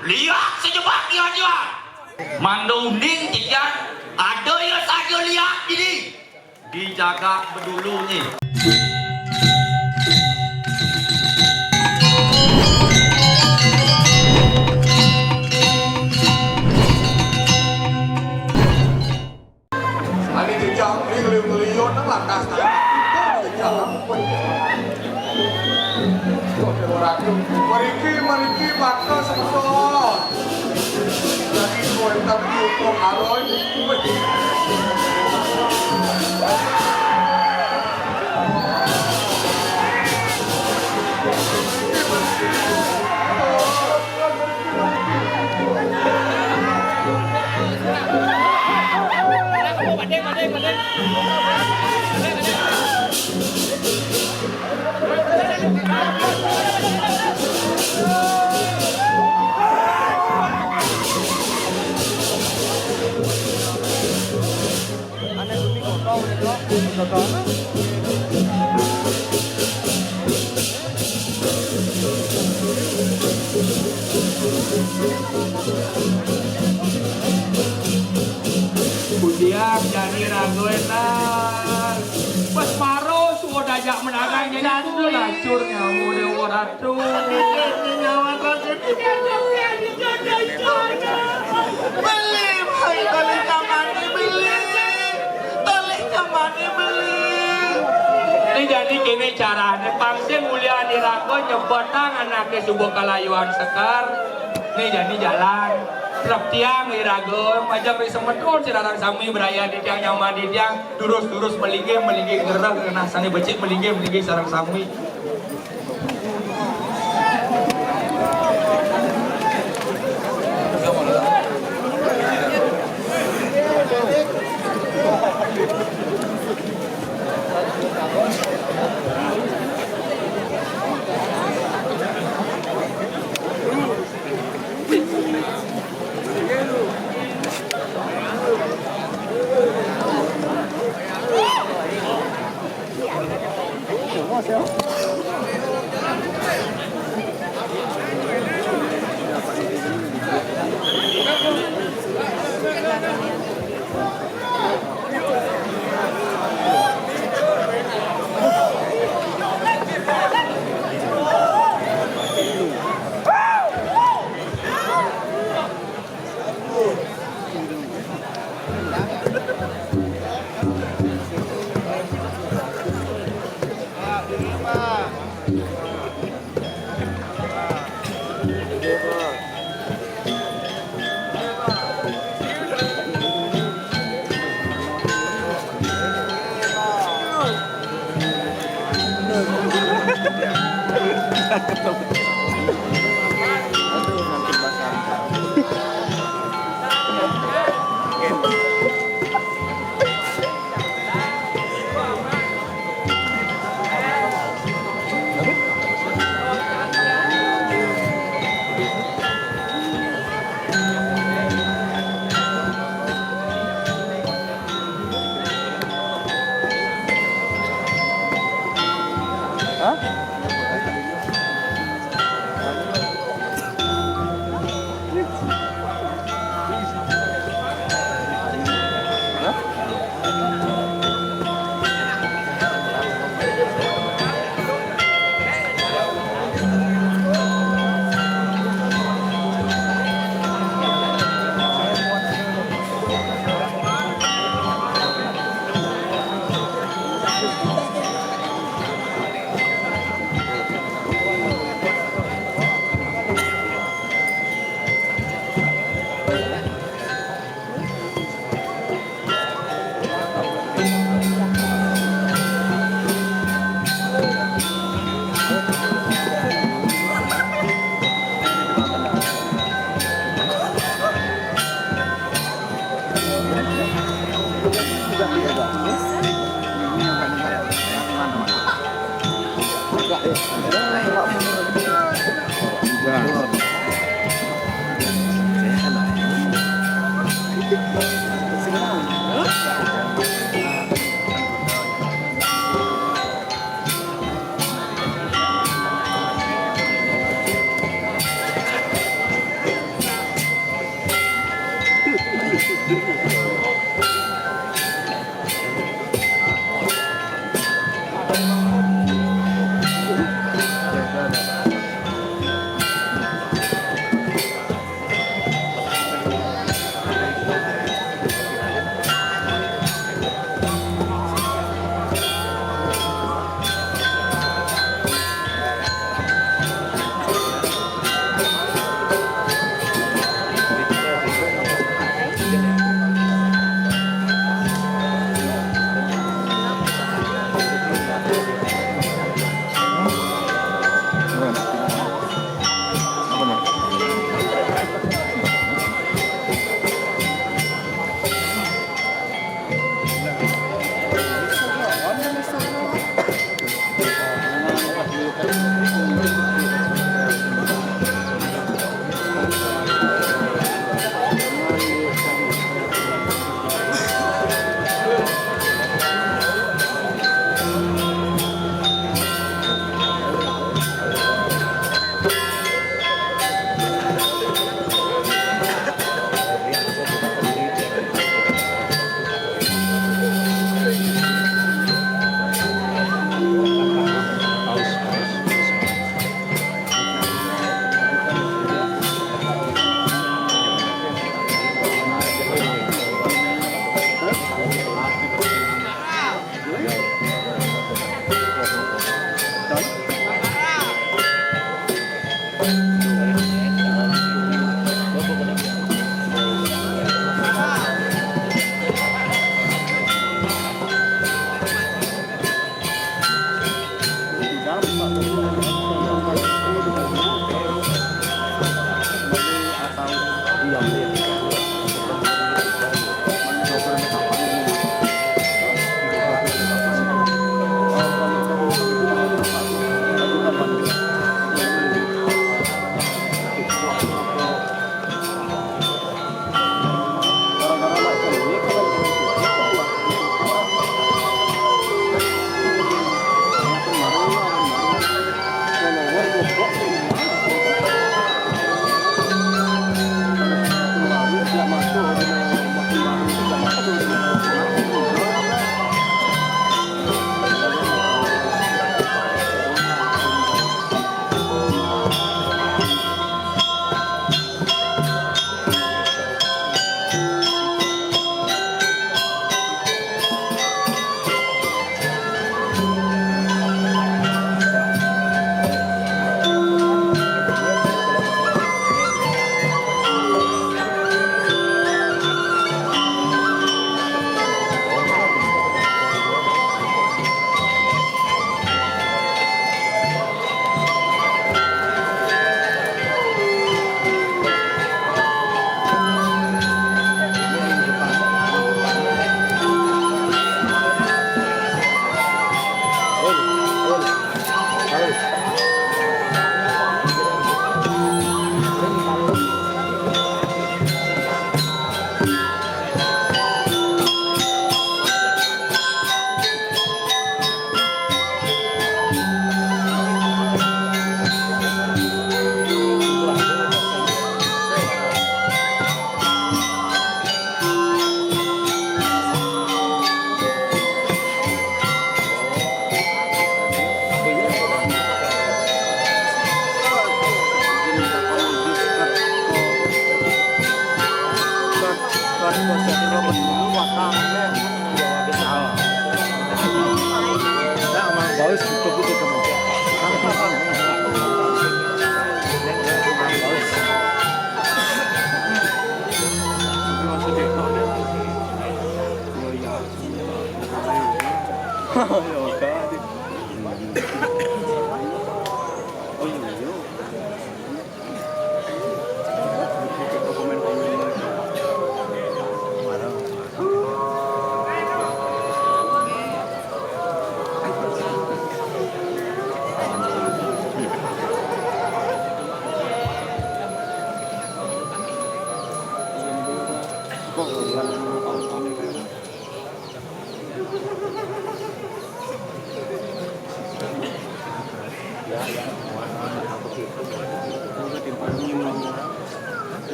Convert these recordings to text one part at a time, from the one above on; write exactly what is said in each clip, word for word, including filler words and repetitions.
Liak sejebak dia aja. Mangda uning titiang, ada ya saja liak dini. Dijaga bedulunye. Ane jejak ngeliu-ngeliu nang lantas. Jejak. Ratu. Mriki, mriki, bata semeton. Dadi kowe tak diukur alon. Kudiang jani raga enak. Pas maro suwa dajak menangan jani. Jadul. Lacur nyamu Dewa Ratu. Nyawa raga. Beli, beli, beli, nyamane beli. Tolih nyamane beli. Né jani kéné carané, pang sing mulyani raga nyebotang anaké suba kalayuan sekar. Né jani jalan. Trep tiang iraga, majeng ri semeton sareng sami braya titiang nyamane titiang, durus-durus malinggih, malinggih ngrereh genah sané becik, malinggih, malinggih sareng sami.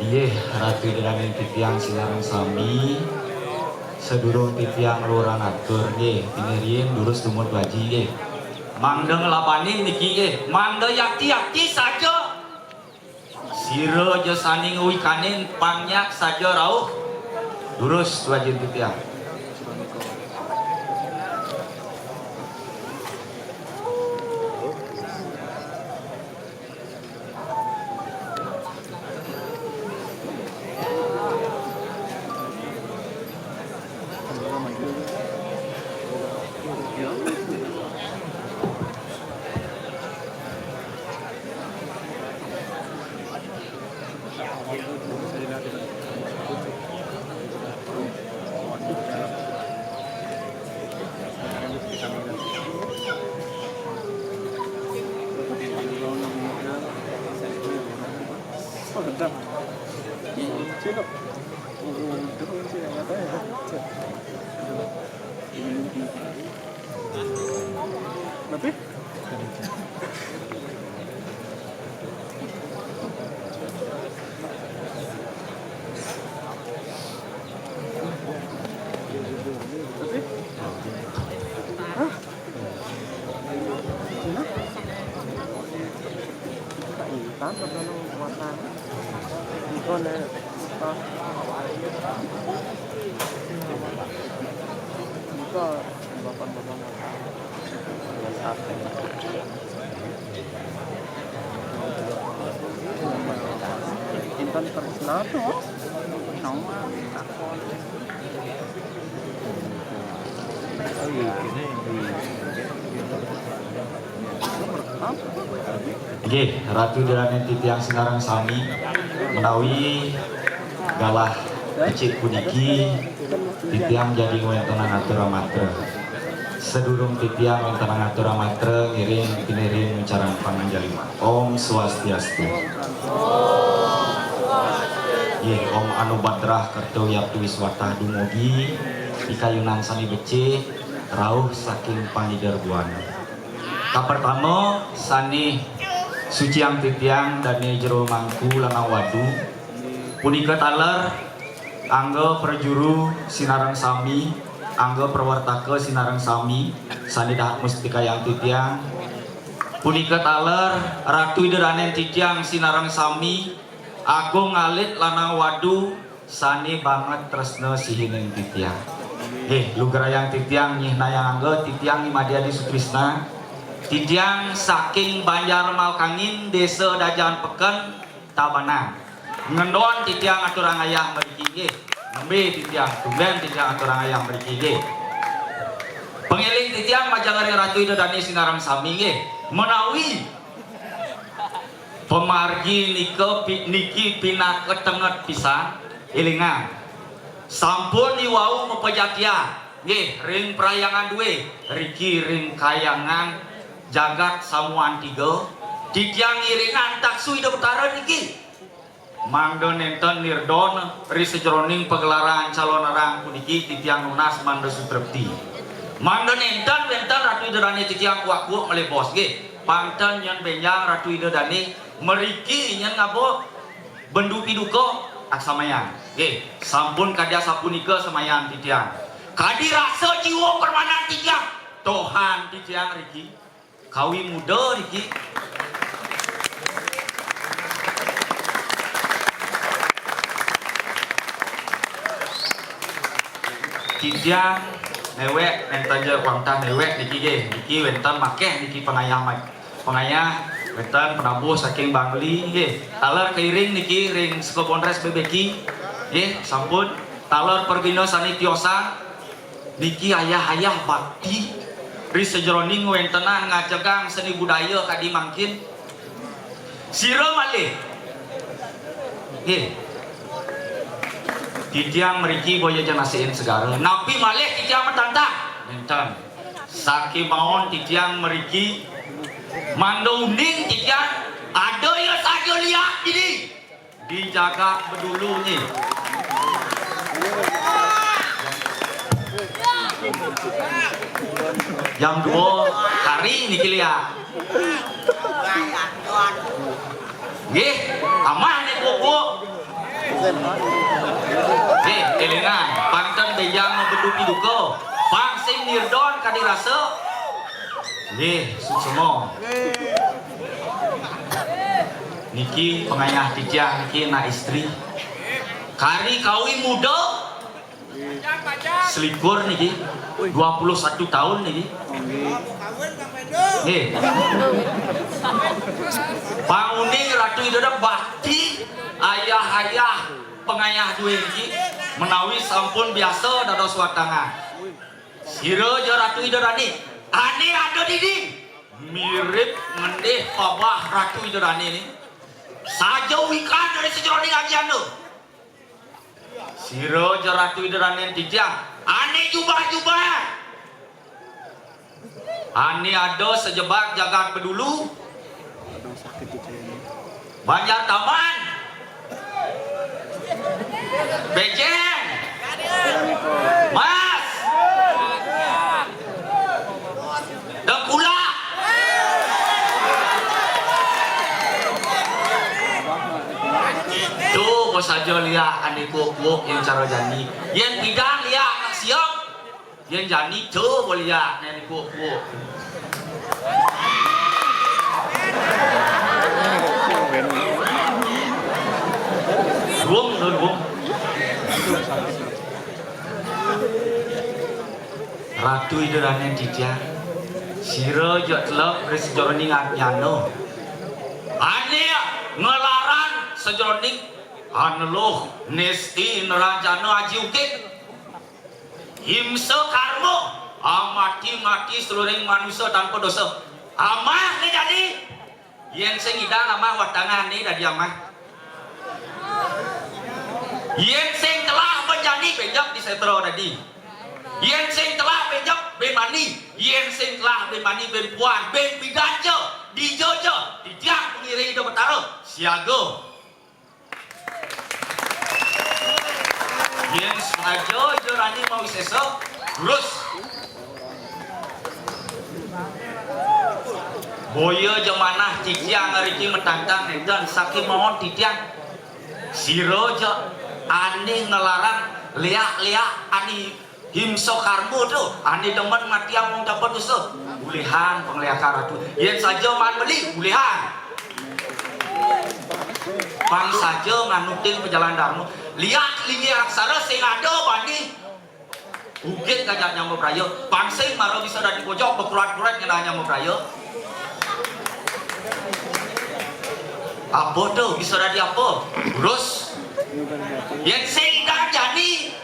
Inggih, Ratu Denaning titiang sinareng sami, sadurung titiang luhuran atur nggih, tinihin durus tumut baji nggih. Mangda nglabanin niki nggih, mangda yakti-yakti saja. Sira aja saning uwikanin panyak saja rauh. Durus tuajin titiang. Intan terus kenapa? Nggih, Ratu Ida Dané titiang sinareng sami, menawi galah becik puniki titiang jagi ngwéntenang atur amatra. Sadurung titiang ngwéntenang atur amatra, ngiring pinirin ngucarang panganjali. Om Swastiastu. Nggih, Om Anubhadrah Kerta Wiyaptu Wiswatah dumugi pikayunan sané becik rauh saking pangider buana. Kapertama, sané suciang titiang dané jero mangku lanang wadu. Punika taler angga prajuru sinareng sami, angga prawartaka sinareng sami, sané dahat mustikayang titiang. Punika taler Ratu Ida Dané titiang sinareng sami, agung alit lanang wadu, sané banget tresna sihining titiang. Nggih, lugrayang titiang nyihnayang angga titiang Imadi Adi Sutrisna. Titiang saking Banjar Malkangin, Désa Dajan Peken, Tabanan. Ngendon titiang aturang ayah mriki nggih. Nembé titiang, tumbén titiang aturang ayah mriki nggih. Pangéling titiang majeng ring Ratu Ida Dané sinareng sami nggih. Menawi pamargi nika pi-, niki pinaka tenget pisan, élingang. Sampun iwau mapajatian nggih ring Parahyangan dué, riki ring Kahyangan Jagat Samuan Tiga. Titiang ngiringang taksu Ida Betara niki. Mangda nénten nirdon ri sajeroning pagelaran calonarang puniki titiang nunas mangda sutrepti. Mangda nénten wénten Ratu Ida Dané titiang kuak-kuak malih bos nggih. Pang ten nyén bénjang Ratu Ida Dané mriki nyén ngaba bendu piduka aksamayang. Nggih, sampun kadi asapunika samayan titiang. Kadi rasa jiwa permanan titiang. Tohan titiang riki. Kawi muda niki. Titiang néwék, nénten ja wantah néwék niki nggih. Niki wénten makéh niki pangayah ma-, pangayah wénten penabuh saking Bangli nggih. Taler kairing niki ring Sekubon Res B B Q nggih, sampun. Taler pragina sané tiosan. Niki ayah-ayah bakti ri sajeroning ngwéntenang ngajegang seni budaya kadi mangkin. Sira malih. Nggih. Titiang mriki boya ja nasihin segara. Napi malih titiang matantang? Nénten. Sakémaon titiang mriki mangda uning titiang ada ya saja liak dini. Di jagat bedulu ni. Jam dua hari niki liak. Nggih, amah ni bubuk. Nggih, élingang, pang ten bénjang mabedu piduka. Pang sing nirdon kadi rasa. Nggih, suksma. Niki pangayah titiang niki anak istri. Kari kawi muda. Selikur niki. Dua puluh satu tahun niki. Nggih. Panguning Ratu Ida Dané bakti ayah-ayah pangayah dué niki menawi sampun biasa dados watangan. Sira ja Ratu Ida Dané. Ané ada dini. Mirip ngendih pabah Ratu Ida Dané ni. Saja wikan dari sajeroning agianda. Sira ja Ratu Ida Dané titiang. Ané jubah-jubah. Ané ada sajebag jagat bedulu. Banjar Taman. Ejeng. Mas. Tengkulak. Tuh, bos aja lihat ane kuuk-kuuk yang cara jani. Yang tidak lihat siap. Yang jani tuh boleh lihat ane kuuk-kuuk. Ruang, ruang. Ratu Ida Dané titiang, sira ja telep ring sajeroning ajnana. Ané nglarang sajeroning aneluh nesti narajana aji ukit. Himsa karma, amati-mati saluiring manusa tanpa dosa. Amah né jani. Yén sing nyidang amah watangané dadi amah. Yén sing telah bén jani, bén jep di sétra dadi. Yén sing telah bén jep, bén mani. Yén sing telah bén mani, bén puan, bén pidan ja, dija ja, titiang pangirih Ida Betara, siaga. Yén saja Ida Dané mawisésa, terus. Boya ja manah titiang ngriki matantang nénten, sakémaon titiang. Sira ja ané nglarang léak-léak ané himsa karma to, ané demen matiang wong tanpa dosa. Ulihan pangliakan Ratu. Yén saja maan meli, ulihan. Pang saja nganutin pajalan darma. Léak linggih aksara sing ada bani. Ugit ngajak nyama braya. Pang sing mara bisa dadi bojog, bekurat-kurat ngenah nyama braya. Apa to bisa dadi apa? Terus. Yén sing idang jani.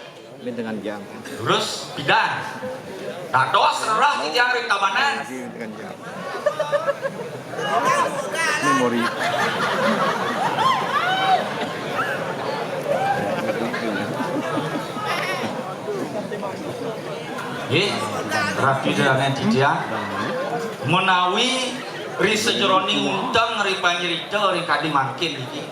Terus pidan. Dados rereh titiang ring Tabanan. Memori. Nggih, rabi dané titiang. Menawi ri sajeroning unteng ri panyirita ri kadi mangkin niki.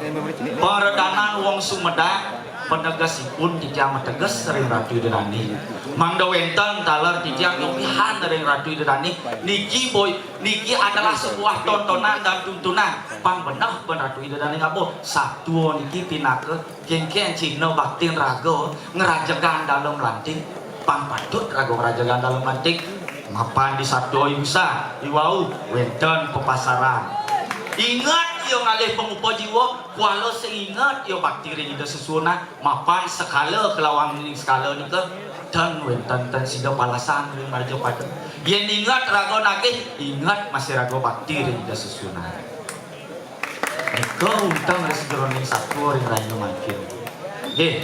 Paredanan wong Sumedang panegesipun titiang mateges ring Ratu Ida Dané. Mangda wénten taler titiang nyobihan ring Ratu Ida Dané. Niki boy, niki adalah sebuah tontonan dan tuntunan. Pang beneh pun Ratu Ida Dané ngaba. Satua niki pinaka kéngkén cihna baktin raga ngrajegang dalem lantik. Pang patut raga ngrajegang dalem lantik. Mapan di satua iusan, iwau wénten pepasaran. Inget ia ngalih pangupa jiwa, kuala sing inget ia bakti ring Ida Sesuhunan, mapan sekala kalawang ning sekala nika, ten wénten ten sida palasan ring marga pada. Yén inget raga nagih, inget masih raga bakti ring Ida Sesuhunan. Nika unteng ring sajeroning satua ring rahina mangkin. Nggih.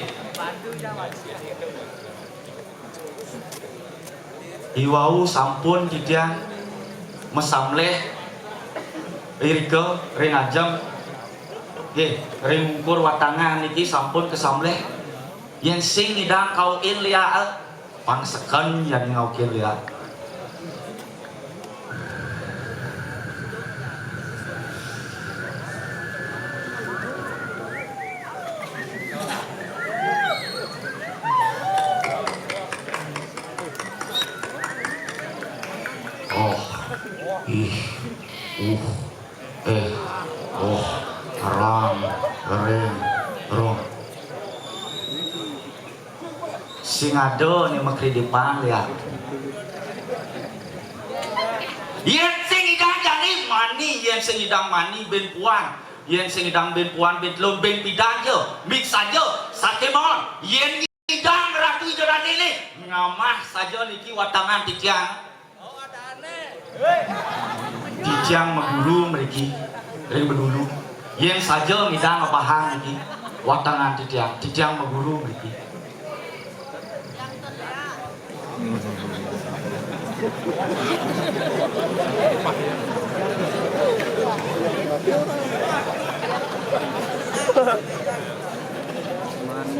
Iwau sampun titiang masamleh irika ring ajeng. Nggih, ring ungkur watangan niki sampun kasamleh. Yén sing ngidang kaukin liak, pang seken yan ngaukin liak. Oh, ih, uh, eh, oh, rang, reng, rong. Sing ada né makridipan ya. Yén sing idang jani mani, yén sing idang mani bén puan, yén sing idang bén puan, bén telun, bén pidan ja, mik saja, sakémaon. Yén idang Ratu Ida Dané ngamah saja niki watangan titiang. Titiang maguru mriki ring Bedulu. Yén saja ngidang ngebahang niki watangan titiang, titiang maguru mriki.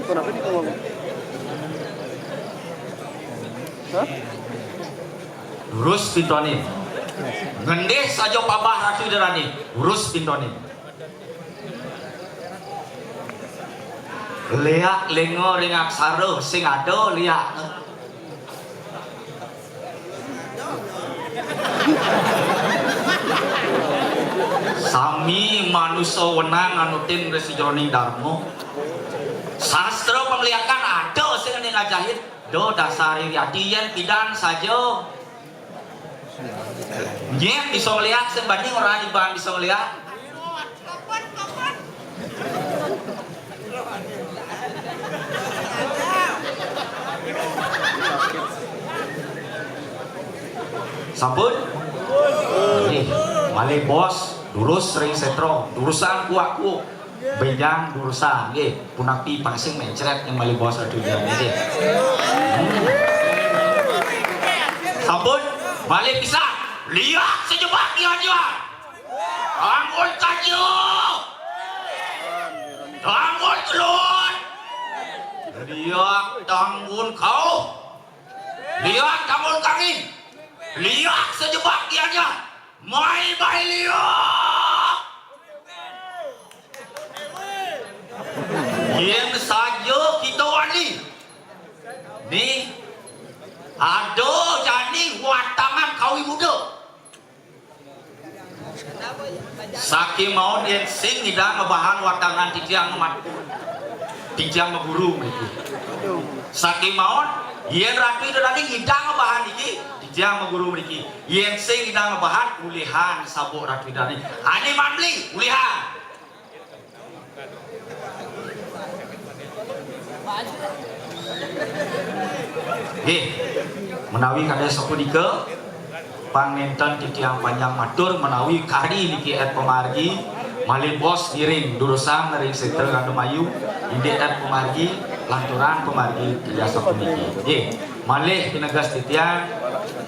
Kenapa dia ngomong? Hah? Lurus pintonin. Ngendih saja pabah Ratu Ida Dané. Lurus pintonin. Léak lénga ring aksara sing ada léak. Sami manusa wenang nganutin ring sajeroning darma. Sastra pangléakan ada sing ngajahin. Da dasar ring ati yén pidan saja. Nyén bisa ngléak sing bani ora iban bisa ngléak. Sampun? Nih, malih bos, durus ring sétra, durusang kuak-kuak. Bénjang durusang, nggih. Punapi pang sing mencret yang malih bos aduh dia, nggih. Hmm. Sampun, malih pisan. Léak sajebag dia, dia. Anggon kaja. Anggon kelut. Léak tanggun kauh. Léak tanggun kangin. Léak sajebag dia, dia. Mai bai léak. Yén saja kita wani. Nih, ada jani watangan kawi muda. Sakémaon yén sing ngidang ngebahan watangan titiang mat-, titiang maguru mriki. Sakémaon yén Ratu Ida Dané ngidang ngebahan niki, titiang maguru mriki. Yén sing ngidang ngebahan ulihan sabuk Ratu Ida Dané. Ané maan beli ulihan. Nggih, menawi kadi sapunika, pang nénten titiang panjang matur menawi kari niki ét pamargi, malih bos ngiring durusang ring sétra Gandum Ayu, indik ét pamargi, lanturang pamargi titiang sapuniki. Nggih. Malih pineges titiang,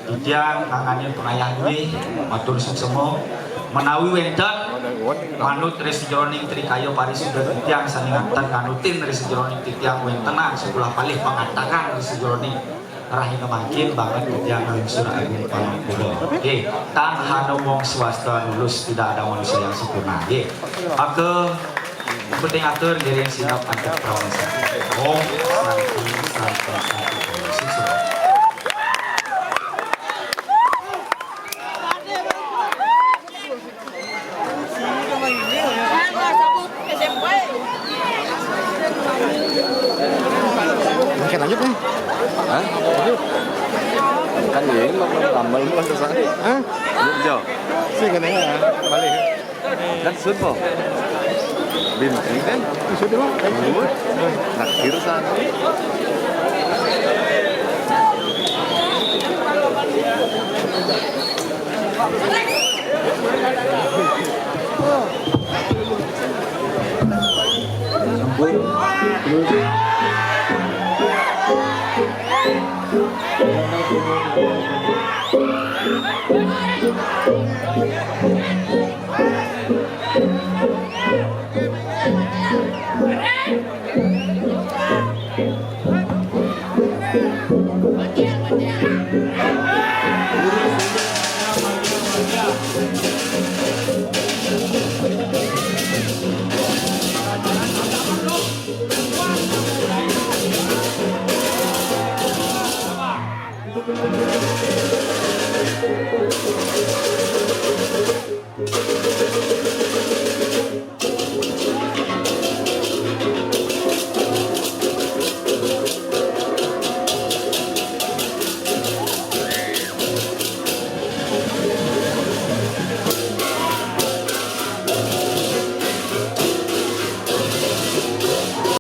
titiang nangganin pangayah duwé, matur suksma. Menawi wénten manut ring sajeroning trikaya parisuda titiang sané nganten nganutin ring sajeroning titiang wéntenang sekolah palih pangantangan ring sajeroning rahina mangkin banget titiang nglungsur agung pangapura. Nggih, tan hana wong swasta lulus, tidak ada manusia yang sempurna. Nggih. Maka Penting atur ngiring sinep antuk prawan satu. Om Santi, Santi, Santi, Om. Sukses. Oke, lanjut nih. Hah? Lanjut. Kan ini mau tambal mau selesai. Hah? Yuk, Jo. Sih, katanya, balik. Kan supo. Binti kan? Sudah, Bang. Sudah. Nakir sana. Sampun. Terus.